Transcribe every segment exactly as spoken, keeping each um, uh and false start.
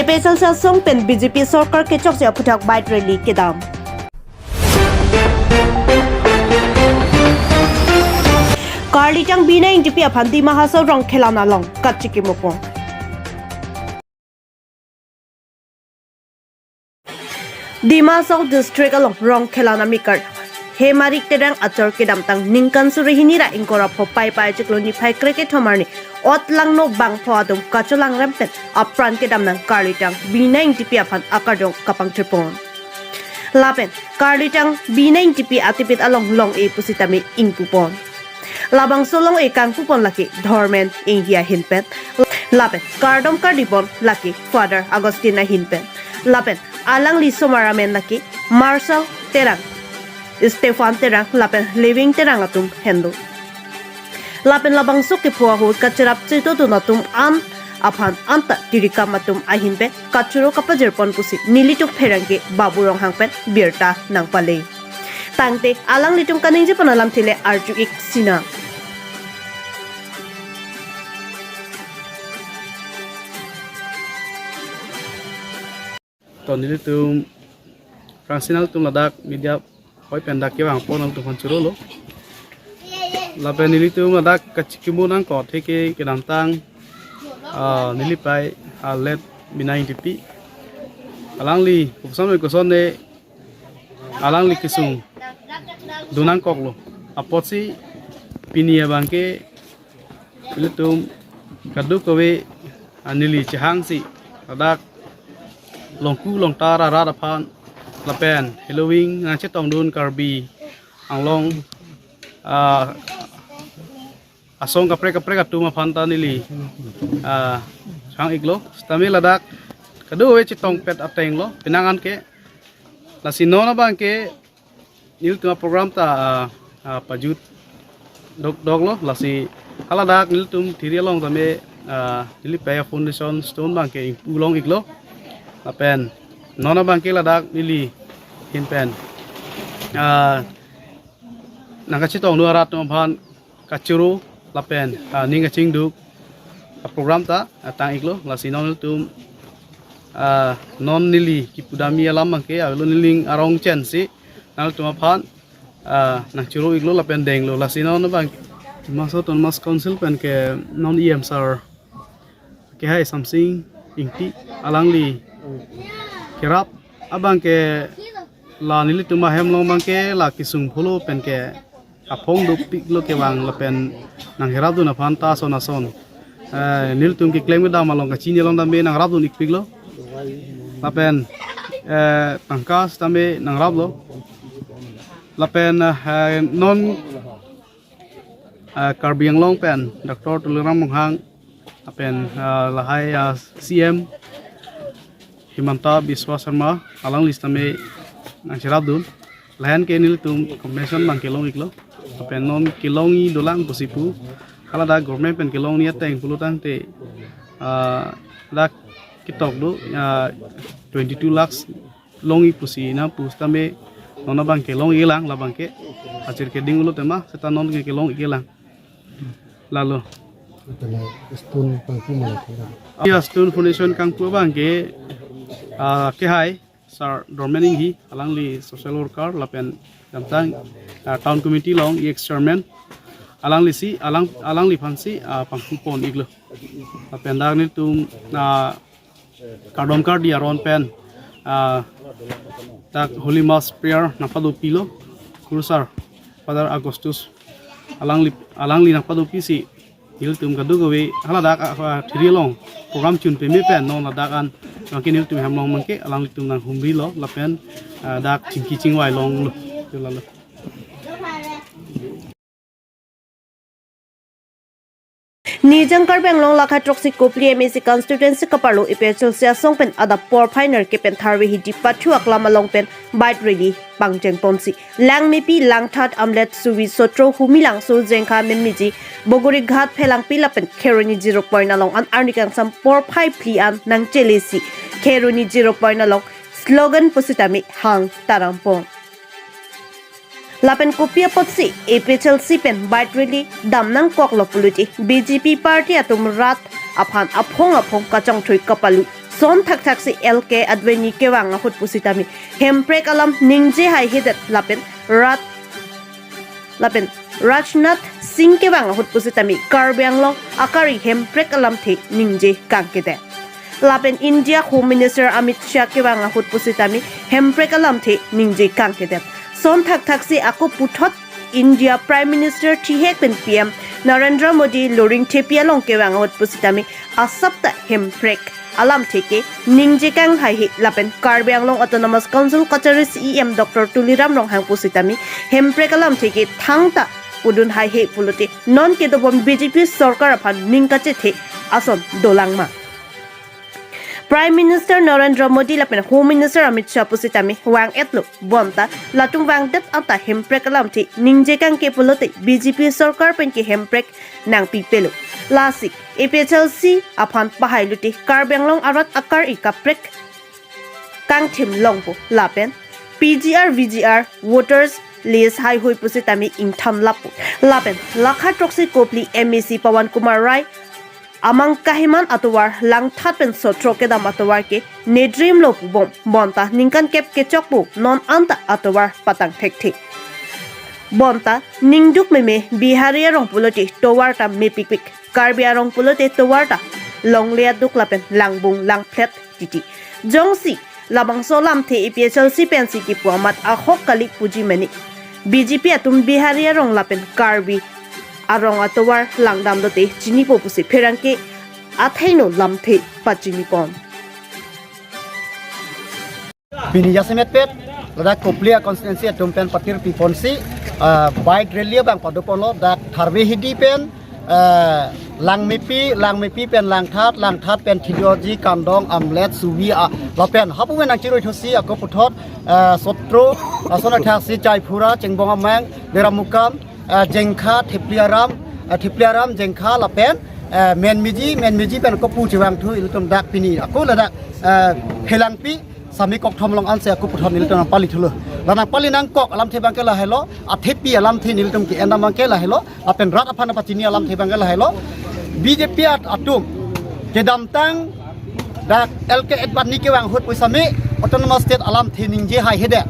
Special session pen B J P sorkar kechokche aphuthak bike rally kedam. Karlitang Bina Ingtipi aphan Dima Hasao Rongkhelan along kachikimo pon. Dima Hasao District along Rongkhelan amekar Hemarik Terang achor kedamtang ningkan suri hini ra ingkoi ra pho Paipai chiklo niphai krekethom arni ot langno bangpho atum kacholangrem pen apran kedam nang karlitang Bina Ingtipi aphan akardom kapangthir pon. Lapen karlitang Bina Ingtipi atipit along long-e pusitame ingpu pon. Labangso long-e kangpu pon lake Dhormen Inghi ahin pen. Lapen kardom kardi pon lake Father Augustine ahin pen. Lapen alangli somar amen lake Marshal Terang, Stephen Terang lapen Living Terang atum henlo. Lapen labangso kepho ahut kacherap chetongdun atum an aphan anta tirikam atum ahin pen kachoro kapajir pon pusi nelitum pherangke Babu Ronghang pen birta nangpale. Tangte alanglitum kaningje pon alamthe le arju-ik sinang. To nelitum prangsinal atum ladak media hoi pen dak kevang pon atum aphan chorolo. Lapen nelitum ladak kachikimo nangkok theke kedamtang, ah, neli pei, ah, late Bina Ingtipi. Alangli koson koson ne alangli kesung do nangkoklo. Apotsi pini abangke ilitum kadokave, ah, neli chehangsi ladak longku longtar arat aphan lapen heloving nangchetongdun Karbi Anglong, ah, asong kaprek kaprek atum aphan ta neli, ah, chehang-iklo. Sitame ladak kadokave chetongpet atenglo. Penang anke lasi non abangke nelitum aprogram ta, ah, ah, pajut dok doklo. Lasi haladak nelitum thiri along tame, ah, neli pei foundation stone abangke ingpu long-iklo. Lapen non abangke ladak neli ahin pen, ah, nangkachetongdun arat atum aphan kachoro lapen, ah, ning kachingduk aprogram ta, ah, tang-iklo. Lasi non nelitum, ah, non neli kipudamji alam abangke avelo, nelining arong chensi nangtum aphan, ah, nangchoro-iklo lapen denglo. Lasi non abang Dima Hasao Autonomous Council pen ke non E M sir kehai Samsing Ingti, alangli kerap abangke la nelitum ahem along abangke la kesung pholo pen ke aphong dopiklo kevang lapen nangherapdun aphan ta ason ason, eh, nelitum keklem kedam along kachini along tame nangrapdun-ikpiklo. Lapen, eh, tangka sitame nangraplo. Lapen, eh, non, eh, Karbi Anglong pen Doctor Tuliram Ronghang lapen, ah, lahai, ah, C M Himanta Biswa Sarma alangli sitame nangcherapdun. Lahen ke nelitum compensation abang kelong-iklo. Lapen non kelongji dolang pusi pu. Haladak government pen kelongji ateng pulo tangte, ah, dak ketok do, ah, twenty two lakhs longji pusi nangpu sitame non abangke long-iklang, labangke achir keding ulo tema seta non ke kelong-iklang. Lalo. Atana stone kangpu ma lake. Ya, stone foundation kangpu abangke, ah, kehai sir Dormen Inghi, alangli social worker lapen damtang, ah, town committee along ex chairman, alanglisi, alang, alangliphansi, ah, pangpu pon-iklo. Lapen dak nelitum, ah, kardom kardi aron pen, ah, dak Holy Mass prayer nangpadopilo, kurusar Father Augustus alangli, alangli nangpadopisi nelitum kadokave haladak, ah, ah, thiri along program chun peme pen non ladak an abangke nelitum hem along abangke alanglitum nanghumrilo lapen, ah, dak chingki chingvai longlo. Lalo. Nijang Karbi Anglong lakha throksi Kopili M A C constituency kaparlo A P H L C asong pen adap porphai nerkep pen tharve hidi pathu aklam along pen bike rally pangcheng ponsi Langmepi, Langthat, Amlet, Suvi, Sotro, Humilangso, Jengkha, Menmiji, Bogorighat, Phelangpi lapen Kheroni zero point along an arni kangsam porphai phli an nangchelesi Kheroni zero point along slogan pusitame hang taram pon. Lapen kopi apotsi A P H L C pen bike rally dam nangkoklo pulote B J P party atum rat aphan aphong aphong kachongthui kapalu Son thakthaksi L K Advani kevang ahut pusitame hemprek alam ningje haihedet lapen rat lapen Rajnath Singh kevang ahut pusitame Karbi Anglong akari hemprek alamthe ningje kangkedet. Lapen India Home Minister Amit Shah kevang ahut pusitame hemprek alamthe ningje kangkedet. Son thakthaksi ako puthot India Prime Minister thihek pen P M Narendra Modi Loringthepi along kevang ahut pusitame asapta hemprek alamthe ke ningje kanghaihe lapen Karbi Anglong Autonomous Council kachari C E M Doctor Tuliram Ronghang pusitame hemprek alamthe ke thangta pudun haihe pulote non kedobom B J P sorkar aphan ning kachethe ason dolangma. Prime Minister Narendra Modi lapen Home Minister Amit Shah pusitame vang-etlo bonta latum vangdet anta hemprek alamthe ningje kangke pulote B J P sorkar pen ke hemprek nangpipelo. Lasi A P H L C aphan pahai lote Karbi Anglong arat akari kaprek kangthim longpo lapen P G R V G R voters list haihui pusitame ingthan lapo. Lapen lakha throksi kopli M A C Pawan Kumar Rai amang kahiman atovar langthat pen sotro kedam atovar ke nedrim lo pubom bonta ningkan kep kechokpo non anta atovar patang thekthe. Bonta ningduk meme Bihari arong pulote tovar ta mepikpik, Karbi arong pulote tovar ta longle aduk lapen langbung langphlet titi. Jongsi labangso alamthe A P H L C pensi kipu amat ahok kali puji meni. B J P atum Bihari arong lapen Karbi arong atovar langdam dote chinipo pusi pherangke athengno lamthe pachinipon. Pini jasemet pet ladak Kopili constituency atum pen patir piponsi, ah, bike rally abang padoponlo dak Tharve Hidi pen, ah, Langmepi, Langmepi pen Langthat, Langthat pen Thidorji, Kandong, Amlet, Suvi, ah, lapen hapu pen nangchiroi thusi ako puthot, ah, Sotro, ah, Sonakthak si Chaipura, Chengbong Amang, Deramukam, ah, Jengkha, Thepliaram, ah, Thepliaram, Jengkha lapen, ah, Menmiji, Menmiji pen kopu chevang thu ilitum dak pini ako ladak, ah, Phelangpi, Sami Kokthom along ansi ako puthot nelitum nangpali thulo. La nangpali nangkok alamthe abangke lahelo, athepi alamthe nelitum ke-endam abangke lahelo, lapen rat aphan pachini alamthe abangke lahelo. B J P at-, atum kedamtang dak L K Advani kevang ahut pusitame autonomous state alamthe ningje haihedet.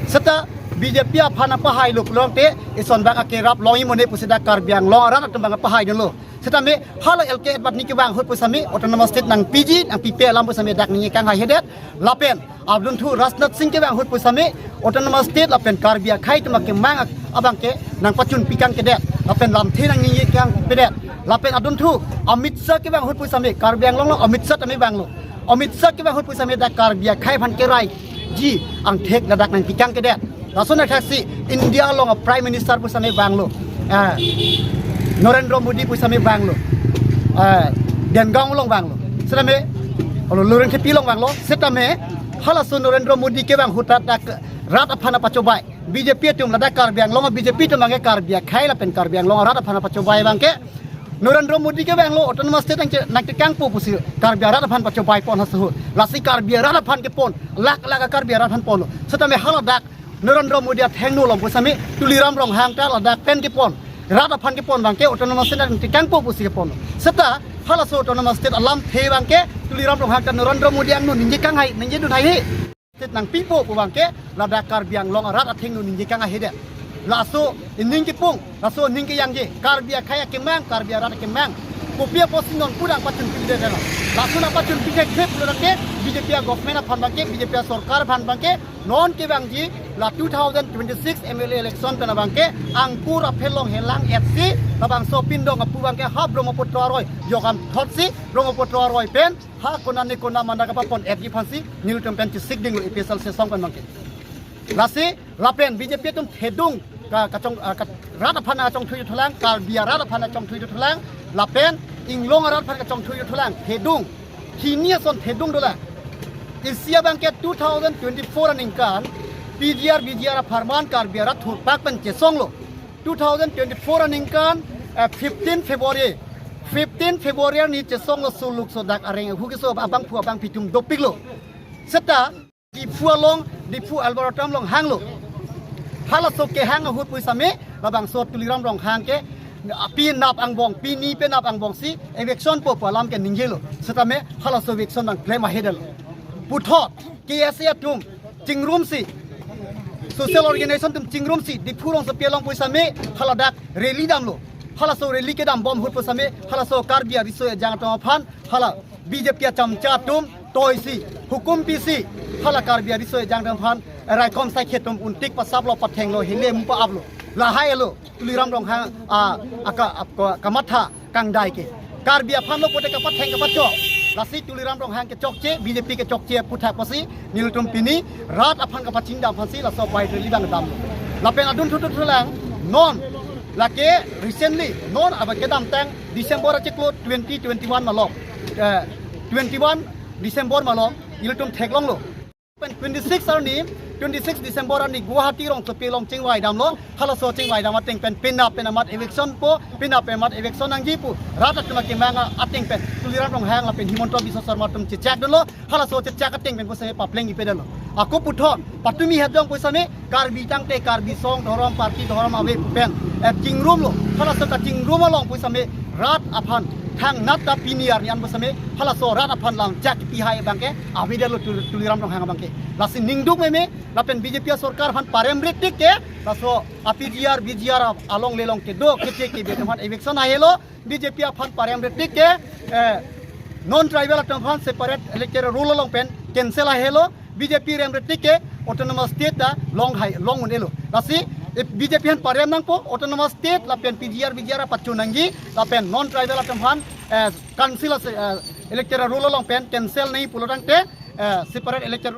Seta B J P aphan pahailo pulote ison bang akerap longji mone pusi dak Karbi Anglong arat atum abang pahai dunlo. Setame hala L K Advani kevang ahut pusitame autonomous state nangpiji nangpipe alam pusitame dak ningje kanghaihedet. Lapen adunthu Rajnath Singh kevang ahut pusitame autonomous state lapen Karbi akhei atum akemang abangke nangpachun pikangkedet. Lapen lamthe nangningje kangpedet. Lapen adunthu Amit Shah kevang ahut pusitame Karbi Anglong along Amit Shah tame vanglo. Amit Shah kevang ahut pusitame dak Karbi akhei aphan keraiji angthek ladak nangpikangkedet. Lason athaksi India along a Prime Minister pusitame vanglo. Ah, Narendra Modi pusitame vanglo. Ah, Dengaon along vanglo. Setame, olo Loringthepi along vanglo. Setame, halaso Narendra Modi kevang ahut dak rat aphan pachobei. B J P atum ladak Karbi Anglong B J P atum abangke Karbi akhei lapen Karbi Anglong arat aphan pachobei abangke Narendra Modi kevanglo autonomous state nang nangtekangpo pusi Karbi arat aphan pachobeipon halaso ahut. Lasi Karbi arat aphan kepon, lak lak Karbi arat aphan ponlo. Setame haladak Narendra Modi athengno along pusitame Tuliram Ronghang ta ladak pen kepon, rat aphan kepon abangke autonomous state nangtekangpo pusi keponlo. Seta halaso autonomous state alamthe abangke Tuliram Ronghang ta Narendra Modi angno ningje kanghai, ningjedun haihe. State nangpipo pu abangke ladak Karbi Anglong arat athengno ningje kanghaihedet. Laso ining kipung, laso ining keyangje, Karbi akhei akemang, Karbi arat akemang. Kopi apotsi non pu nangpachunpidedet? Laso nangpachunpide krip pulo abangke B J P a government aphan abangke, B J P a sorkar aphan abangke non kevangji la two thousand twenty-six M L A election pen abangke angkur aphel along helang-etsi labangso pindong apu abangke ha Brahmaputra aroi jokam thotsi Brahmaputra aroi pen ha konane kona manda kapapon-etji aphansi nelitum pen chesik dinglo A P H L C asong pen abangke. Lasi lapen B J P atum thedung ka, kachong, ah, ka, rat aphan kachongthui thulang, Karbi arat aphan kachongthui thulang, lapen inglong arat aphan kachongthui thulang, thedung. Hini ason thedung dolang. Isi abangke two thousand twenty-four aningkan P G R, B G R apharman Karbi arat thurpak pen chesonglo. Two thousand twenty-four aningkan, eh, fifteen February, fifteen February arni chesonglo suluk sodak areng ahu keso abangphu abangphi atum dopiklo. Seta Diphu along, Diphu Alberta along hanglo. Halaso kehang ahut pusitame labangso Tuliram Ronghang ke Pi nap angbong, pini penap angbong si eviction po pu alam ke ningjelo. Setame halaso eviction nangklem ahedetlo. Puthot K S A atum chingrumsi, social organization atum chingrumsi Diphu rongsopi along pusitame haladak rally damlo. Halaso rally kedam bom ahut pusitame halaso Karbi ariso ejang atum aphan hala B J P achamcha atum toisi, hukum pisi, hala Karbi ariso ejang atum aphan raikom saikhe atum untik pasaplo, pathenglo, hile mu pa-aplo. Lahai lo Tuliram Ronghang a, aka, aka, kamatha kangdai ke. Karbi aphan lo pote kapatheng kapachok. Lasi Tuliram Ronghang kechokche, B J P kechokche aputhak pusi nelitum pini rat aphan kapachingdam aphansi laso bai rally abang damlo. Lapen adun thuthu thulang non, lake recently non abang kedamtang December achiklo twenty twenty-one malom. Eh, twenty-one December malom ilitum theklonglo. Pen twenty-six arni, twenty-six December arni Guwahati rongsopi along chingvai damlo. Halaso chingvai dam ateng pen penap pen amat eviction po, penap pen amat eviction nangji pu rat atum akemang ateng pen Tuliram Ronghang lapen Himanta Biswa Sarma atum chechak dunlo. Halaso chechak ateng pen pusitame papleng ipedetlo. Ako puthot patumi het dong pusitame Karbi tangte Karbi song dhorom party dhorom ave pen, eh, chingrumlo. Halaso kachingrum along pusitame rat aphan thangnat ta pini arni an pusitame halaso rat aphan langchak pihai abang ke avedetlo Tul-, Tuliram Ronghang abang ke. Lasi ningduk meme lapen B J P asorkar aphan parem rit tik ke laso a P G R, B G R along lelong kedo kechek kebe atum aphan eviction ahelo. B J P aphan parem rit tik ke, eh, non tribal atum aphan separate electoral roll along pen cancel ahelo. B J P rem rit tik ke autonomous state ta long hai, long un-elo. Lasi, eh, B J P aphan parem nangpo, autonomous state lapen P G R, B G R pacho nangji, lapen non tribal atum aphan, eh, council as, eh, electoral roll along pen cancel nangji pulo tangte, eh, separate electoral